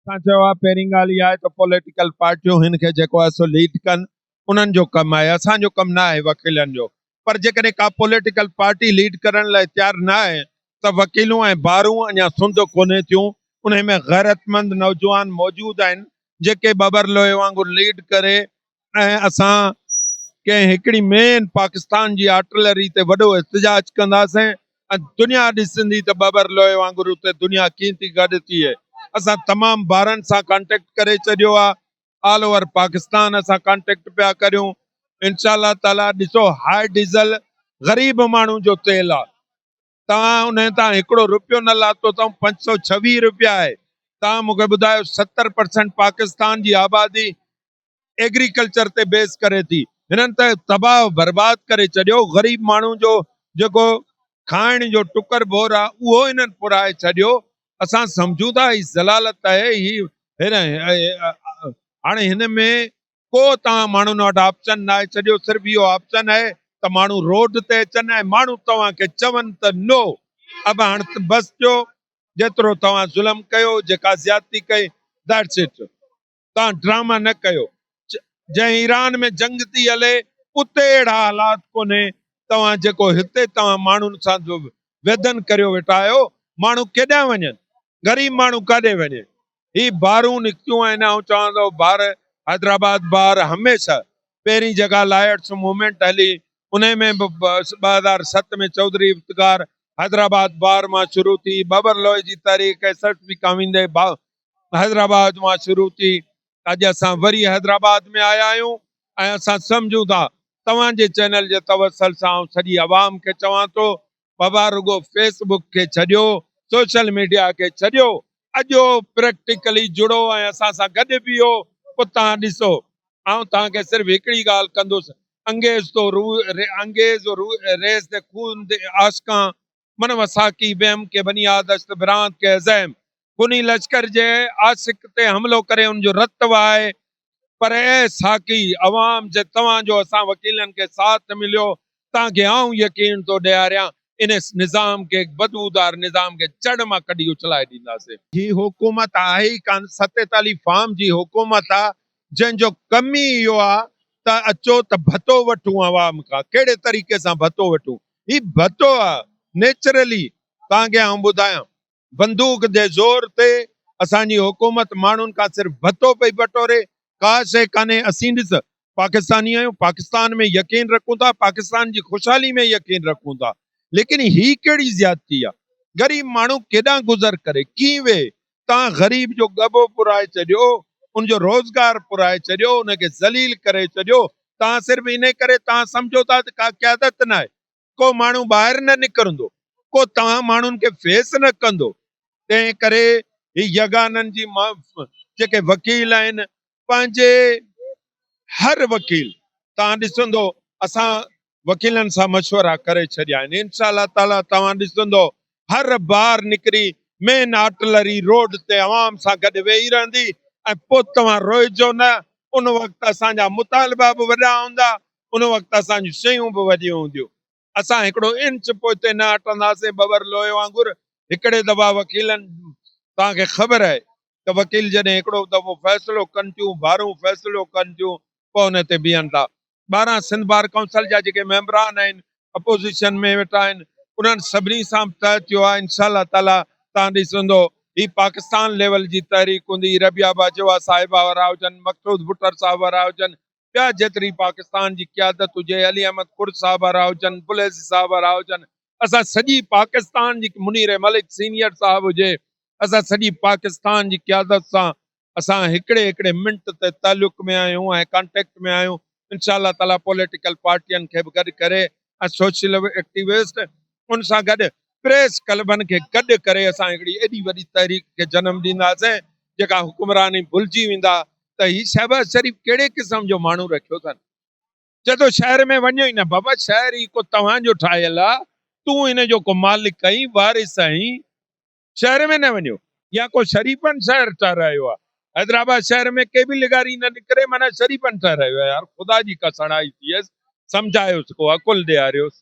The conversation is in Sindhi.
اسان چيو آهي پهرين ڳالهه اها آهي ته پوليٽيڪل پارٽيون هن کي جيڪو آهي سو ليڊ ڪن انهن جو ڪم آهي اسان جو ڪم نه آهي وڪيلن جو پر جيڪڏهن ڪا پوليٽيڪل پارٽي ليڊ ڪرڻ لاء تيار نه آهي ته وڪيلون ۽ بارون اڃا سنڌ ڪونهي ٿيون انهي ۾ غيرتمند نوجوان موجود آهن جيڪي ٻٻر لوهي وانگر ليڊ ڪري ۽ اسان ڪنهن هڪڙي مين پاڪستان جي آرٽلري تي وڏو احتجاج ڪنداسين ۽ دنيا ڏسندي ته ٻٻر لوهي وانگر اتي دنيا ڪيئن ٿي گڏ ٿئي. اسان تمام بارن سان ڪانٽيڪٽ ڪري ڇڏيو آهي، آل اوور پاڪستان اسان ڪانٽيڪٽ پيا ڪريون، انشاء الله تعاليٰ ڏسو هاء ڊيزل غريب ماڻهو جو تيل آهي، توهان انهي تان هڪڙو روپيو نه لاٿو اٿئون، 526 روپيا آهي، توهان مون کي ٻڌايو 70% پاڪستان جي آبادي ايگريڪلچر تي بيس ڪري ٿي، هنن ته تباهه برباد ڪري ڇڏيو، غريب ماڻهو جو جيڪو کائڻ جو ٽڪر ڀور آ اهو هنن پرائي ڇڏيو، اسان سمجهون ٿا هي ذلالت آهي، هي هاڻي هن ۾ ڪو توهان ماڻهن وٽ آپشن ناهي ڇڏيو، صرف اهو آپشن آهي ته ماڻهو روڊ تي اچن ۽ ماڻهو توهان کي چون ته نو اب هاڻ بس ٿيو، جيترو توهان ظلم ڪيو، جيڪا زيادتي ڪئي that's it. توهان ڊراما نه ڪيو جنهن ايران ۾ جنگ ٿي هلي اتي اهڙا حالات ڪونهي توهان جيڪو هتي توهان ماڻهن سان ويڌن ڪريو ويٺا آهيو ماڻهو ڪيڏانهن وڃن غريب ماڻهو ڪاڏي وڃي هي بارون نڪتيون آهن آئون چوان ٿو بار حيدرآباد بار هميشه پهرين جيڪا لائرس موومينٽ هلي انهي ۾ به 2007 ۾ چوڌري افتخار حيدرآباد بار مان شروع ٿي ٻٻر لوئي جي تحريڪ ايس ايس پي کان ويندي حيدرآباد مان شروع ٿي اڄ اسان وري حيدرآباد ۾ آيا آهيون ۽ اسان سمجهون ٿا توهان جي چينل جي توسل سان آئون سڄي عوام کي چوان ٿو بابا رڳو فيس بڪ کي ڇڏيو سوشل ميڊيا کي ڇڏيو اڄو پريڪٽيڪلي جڙو ۽ اسان سان گڏ بيهو پوء توهان ڏسو آئون توهان کي صرف هڪڙي ڳالهه ڪندس انگيز تو روح انگيز روح ريز خون عاشقان من وساقي بهم ڪي بني آدشت براند ڪي عزيم خوني لشڪر جي عاشق تي حملو ڪري ان جو رت وهائي پر اي ساقي عوام جي توهان جو اسان وڪيلن کي ساٿ مليو توهان کي آئون يقين ٿو ڏياريان ان نظام کي بدبودار نظام کي جڙ مان ڪڍي اڇلائي ڏينداسين. هي حڪومت آهي ئي ڪانه 47 فارم جي حڪومت آ جنهن جو ڪم ئي اهو آ ته اچو ته ڀتو وٺون عوام کان ڪهڙي طريقي سان ڀتو وٺون هي ڀتو آ نيچرلي توهان کي آئون ٻڌايان بندوق جي زور تي اسان جي حڪومت ماڻهن کان صرف ڀتو پئي بٽوري ڪا شيء ڪانهي اسين ڏس پاڪستاني آهيون پاڪستان ۾ يقين رکون ٿا پاڪستان جي خوشحالي ۾ يقين رکون ٿا ليڪن هي ڪهڙي زيادتي آ غريب ماڻهو ڪيڏانهن گذر ڪري ڪيئن ويهي توهان غريب جو ڳڀو پرائي ڇڏيو ان جو روزگار پرائي ڇڏيو ان کي ذليل ڪري ڇڏيو توهان صرف انهي ڪري توهان سمجهو ٿا ته ڪا قيادت ناهي، ڪو ماڻهو ٻاهر نه نڪرندو، ڪو توهان ماڻهن کي فيس نه ڪندو، تنهن ڪري هي يگانن جي جيڪي وڪيل آهن پنهنجي هر وڪيل توهان ڏسندو اسان وڪيلن سان مشورا ڪري ڇڏيا آهن انشاء الله تعالي توهان ڏسندو هر بار نڪري مين آرٽلري روڊ تي عوام سان گڏ ويهي رهندي ۽ پوء توهان روئجو نه ان وقت اسان جا مطالبا به وڏا هوندا ان وقت اسان جون شيون به وڏيون هونديون اسان هڪڙو انچ پوئتي نه هٽنداسين ٻٻر لوهي وانگر هڪڙي دفعا وڪيلن توهان کي خبر آهي ته وڪيل جڏهن هڪڙو دفعو فيصلو ڪن ٿيون بارون فيصلو ڪن ٿيون پوء ان تي بيهن ٿا 12 سنڌ بار ڪائونسل جا جيڪي ميمبران آهن اپوزيشن ۾ ويٺا آهن انهن سڀني سان به طئه ٿيو آهي انشاء الله تعالي توهان ڏسندو هي پاڪستان ليول جي تحريڪ هوندي ربيعه باجوه صاحبه وارا هجن مقصود ڀٽر صاحب وارا هجن ٻيا جيتري پاڪستان جي قيادت هجي علي احمد کرد صاحب وارا هجن بليزي صاحب وارا هجن اسان سڄي پاڪستان جي منير ملڪ سينيئر صاحب هجي اسان سڄي پاڪستان جي قيادت سان اسان هڪڙي هڪڙي منٽ تي تعلق ۾ آهيون ۽ ڪانٽيڪٽ ۾ آهيون انشاء الله تعالي پوليٽيڪل پارٽين کي به گڏ ڪري ۽ سوشل ايڪٽيوسٽ ان سان گڏ پريس ڪلبن کي گڏ ڪري اسان هڪڙي ايڏي وڏي تحريڪ کي جنم ڏينداسين جيڪا حڪمران ئي ڀلجي ويندا ته هي شهباز شريف ڪهڙي قسم جو ماڻهو رکيو اٿن چئي ٿو شهر ۾ وڃو ئي نه بابا شهر هي ڪو توهان جو ٺاهيل آ تون هن جو ڪو مالڪ آهين وارث آهين شهر ۾ نه وڃو يا ڪو شريفن شهر ٺهرايو آهي حيدرآباد شهر ۾ ڪي به لغاري نه نڪري معنيٰ شريفن ٺهرايو آهي يار خدا جي ڪا سڻائي ٿئيس سمجهايوس ڪو عقل ڏياريوس.